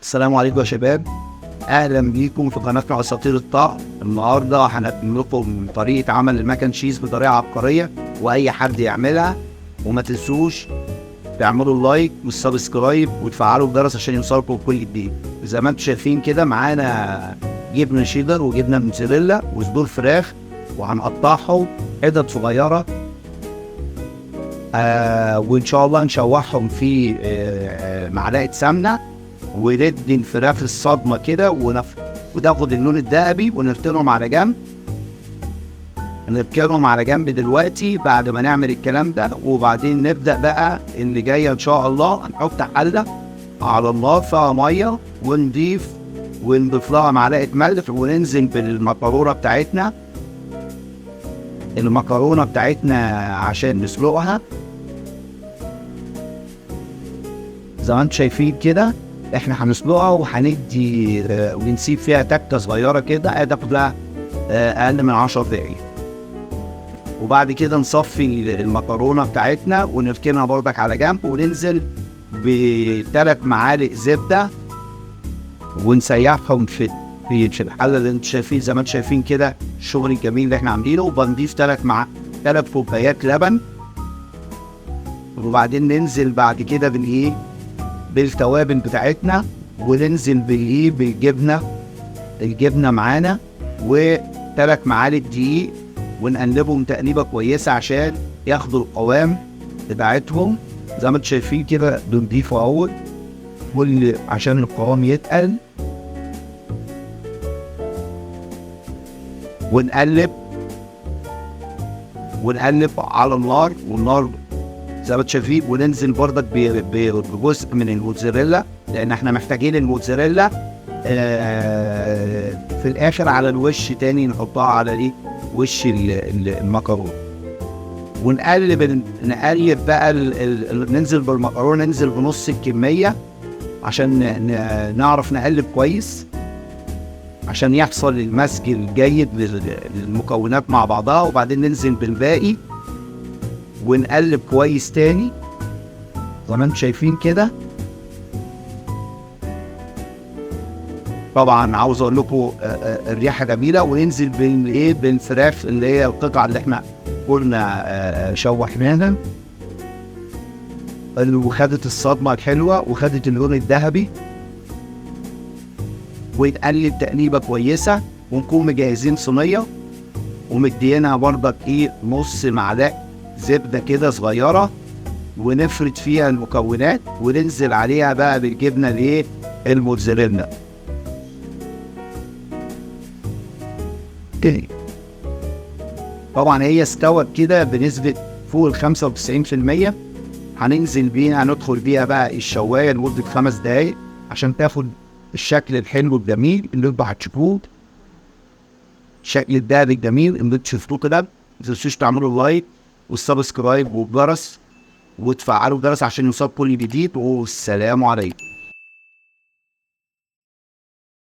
السلام عليكم يا شباب، اهلا بيكم في قناتنا اساطير الطهي. النهارده هنقدم لكم طريقه عمل ال mac and cheese بطريقة عبقرية واي حد يعملها، وما تنسوش تعملوا ال like وال subscribe وتفعلوا الجرس عشان يوصلكم كل جديد. زي ما انتم شايفين كده معانا جبنه شيدر وجبنه موتزاريلا وصدور فراخ، وهنقطعهم حتت صغيرة وان شاء الله نشوحهم في معلقه سمنه، وندي الفراخ الصدمة كده وتاخد اللون الذهبي، ونركنهم على جنب. نركنهم على جنب دلوقتي بعد ما نعمل الكلام ده، وبعدين نبدا بقى اللي جاية ان شاء الله. هنحط حله على النار فيها مية، ونضيف لها معلقه ملح، وننزل بالمكرونه بتاعتنا. المكرونه بتاعتنا عشان نسلقها زي ما انتم شايفين كده، احنا هنسلقها وهندي ونسيب فيها تكه صغيرة كده تاخد لها اقل من 10 دقايق. وبعد كده نصفي المكرونه بتاعتنا ونركنها برضك على جنب، وننزل ب3 معالق زبدة ونسيحهم في الحلة اللي انتم شايفين. زي ما انتم شايفين كده الشغل الجميل اللي احنا عاملينه. وبنضيف 3 كوبايات لبن، وبعدين ننزل بعد كده بالايه بالتوابل بتاعتنا، وننزل بالايه بالجبنه، الجبنة معانا، و3 معالق دقيق، ونقلبهم تقليبه كويسة عشان ياخدوا القوام بتاعتهم. زي ما انتم شايفين كده بنضيفه اهو كل عشان القوام يتقل، ونقلب على النار، والنار زي ما انتم شايفين. وننزل برضك بجزء من الموتزاريلا، لان احنا محتاجين الموتزاريلا في الاخر على الوش تاني، نحطها على ايه وش المكرونه. ونقلب نقلب بقى ننزل بالمكرونه، ننزل بنص الكمية عشان نعرف نقلب كويس، عشان يحصل المزج الجيد للمكونات مع بعضها. وبعدين ننزل بالباقي ونقلب كويس تاني زي ما انتم شايفين كده. طبعا عاوز اقول لكم الريحة جميلة. وننزل بالايه بالفراخ اللي هي القطعة اللي احنا كنا شوحناها، وخدت الصدمة الحلوة وخدت اللون الذهبي، ويتقلب تقليبه كويسة. ونكون مجهزين صينية ومدينها برضك ايه نص معلقه زبدة كده صغيرة، ونفرد فيها المكونات، وننزل عليها بقى بالجبنه الايه الموتزاريلا. طبعا هي استوت كده بنسبة فوق ال 95%. هننزل بيها، هندخل بيها بقى الشوايه لمدة 5 دقايق عشان تاخد الشكل الحلو الجميل اللي انتوا هتشوفوه، الشكل الدهبي الجميل اللي انتوا شفتوه كده. ما تنسوش تعملوا like وال subscribe والجرس، وتفعلوا الجرس عشان يوصلكم كل جديد. والسلام عليكم.